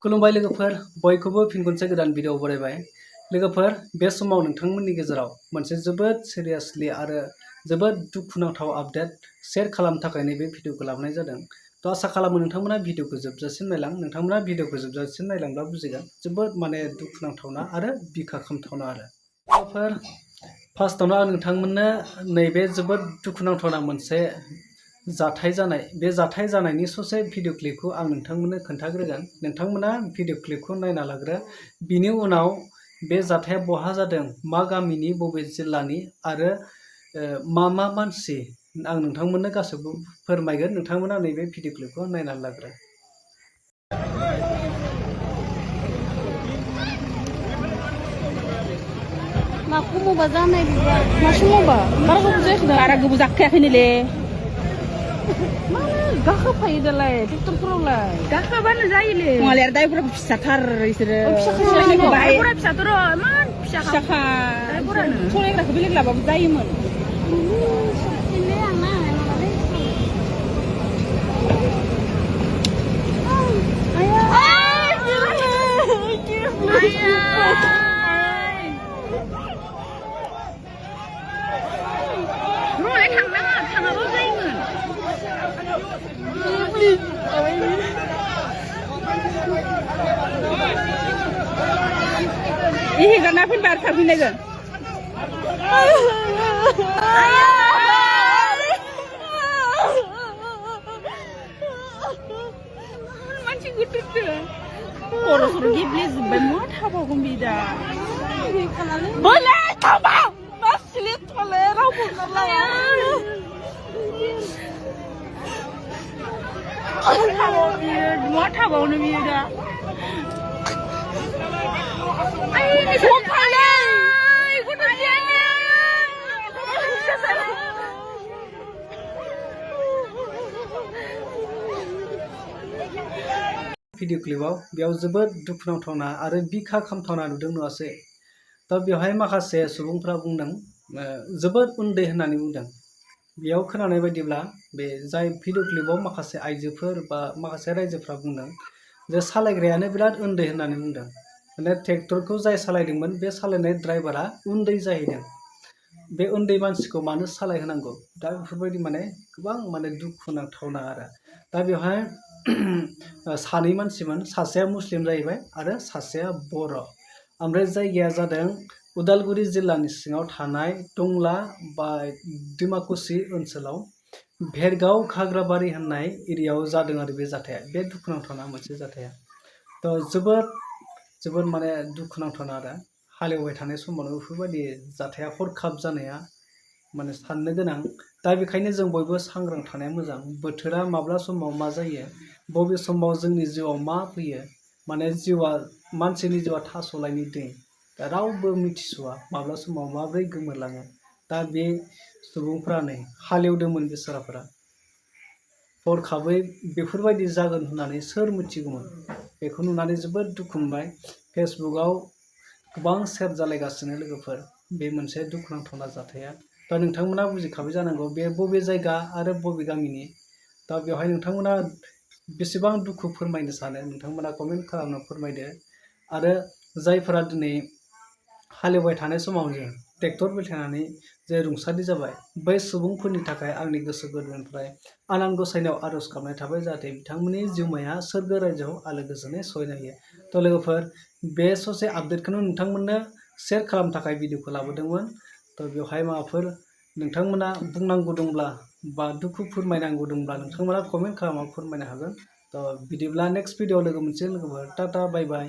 खुलुमबाय लोगोफोर बयखौबो फिन खनसे गोदान भिडिअ बरायबाय लोगोफोर बे समाव नोंथांमोननि गेजेराव मोनसे जोबोद सिरियासलि आरो जोबोद दुखुनांथाव आपडेट शेयार खालामनो थाखाय बे भिडिअखौ लाबोनाय जादों। तो आसा खालामो नोंथांमोना भिडिअखौ जोबजासिम नायलां नोंथांमोना भिडिअखौ जोबजासिम नायलांब्ला बुजिगोन जोबोद दुखुनांथावना आरो बिखा खामथावना आरो लोगोफोर फार्स्टआवनो आं नोंथांमोननो नैबे जोबोद दुखुनांथावना मोनसे जाथाय जानाय बे जाथाय जानायनि ससे भिडिअ क्लिपखौ आं नोंथांमोननो खोन्थाग्रोगोन। नोंथांमोना भिडिअ क्लिपखौ नायना लाग्रो बिनि उनाव बे जाथाया बहा जादों मा गामिनि बबे जिल्लानि आरो मा मानसि आं नोंथांमोननो गासैबो फोरमायगोन। नोंथांमोना नैबे भिडिअ क्लिपखौ नायना लाग्रो। माखौ मबा जानाय बिबा मासो मबा बारा गोबाव जायाखै बारा गोबाव जाखायाखैनोले मानो गाखोफायो दालाय ट्रेक्टरफोरावलाय गाखोबानो जायोले नङाले आरो दाइफोरा फिसाथार इसोरो दाइफोरा फिसाथार इमान फिसाखा सलायग्राखौ बेलेग लाबाबो जायोमोन। Ih, ganapin bar kami lagi. Macam gitu tu. Orang suruh giblis bermuat apa kumbida. Boleh coba. Masih boleh ramu kalau. Muat apa orang bida. Video क्लिपाव बेयाव जोबोद दुखुनांथावना आरो बिखा खामथावना नुदों नुवासै। दा बेवहाय माखासे सुबुंफ्रा बुंदों जोबोद उन्दै होननानै बुंदों। बेयाव खोनानाय बायदिब्ला बे जाय भिडिअ क्लिपाव माखासे आइजोफोर बा माखासे रायजोफ्रा बुंदों जे सालायग्रायानो बिराद उन्दै होननानै बुंदों। माने ट्रेक्टरखौ जाय सालायदोंमोन बे सालायनाय ड्राइभारा उन्दै जाहैदों। बे उन्दै मानसिखौ मानो सालायहोनांगौ दा बेफोरबायदि गोबां दुखुनांथावना आरो दा बेवहाय सानै मानसिमोन सासेया मुस्लिम जाहैबाय आरो सासेया बर'। ओमफ्राय जायगाया जादों उदालगुरि जिल्लानि सिङाव थानाय टंला बा डिमाकुसि ओनसोलाव भेरगाव खाग्राबारि होननाय एरियायाव जादों आरो बे जाथाया बे दुखुनांथावना मोनसे जाथाया। तो जोबोद दुखुनांथावना आरो हालेवबाय थानाय समावनो बेफोरबायदि जाथाया हरखाब जानाया साननो गोनां। दा बेखायनो जों बयबो सांग्रां थानाया मोजां। बोथोरा माब्ला समाव मा जायो बबे समाव जोंनि जिउआव मा फैयो जिउआ मानसिनि जिउआ थास'लायनि दै दा रावबो मिथिस'वा माब्ला समाव माब्रै गोमोरलाङो। दा बे सुबुंफ्रा नै हालेवदोंमोन बेसाराफोरा हरखाबै बेफोरबायदि जागोन होननानै सोर मिथिगौमोन। बेखौ नुनानै जोबोद दुखु मोनबाय। फेसबुकआव गोबां शेयार जालायगासिनो लोगोफोर बे मोनसे दुखुनांथावना जाथाया। दा नोंथांमोना बुजिखाबाय जानांगौ बे बबे जायगा आरो बबे गामिनि। दा बेवहाय नोंथांमोना बेसेबां दुखु फोरमायनो सानो नोंथांमोना कमेन्ट खालामना फोरमायदो। आरो जायफोरा दिनै हालेवबाय थानाय समाव ट्रेक्टर बेलथायनानै जे रुंसारि जाबाय बै सुबुंफोरनि थाखाय आंनि गोसो गोरबोनिफ्राय आनान गसाइनाव आर'ज गाबनाय थाबाय जाहाथे बिथांमोननि जिउमाया सोरगो रायजोआव आलो गोजोनै सहैनो हायो। तो लोगोफोर बे ससे आपडेटखौनो नोंथांमोननो शेयार खालामनो थाखाय भिडिअखौ लाबोदोंमोन। तो बेवहाय माबाफोर नोंथांमोना बुंनांगौ दंब्ला बा दुखु फोरमायनांगौ दंब्ला नोंथांमोना कमेन्ट खालामना फोरमायनो हागोन। तो बिदिब्ला नेक्स्ट भिडिअ लोगो मोनसे लोगोफोर टाटा बाय बाय।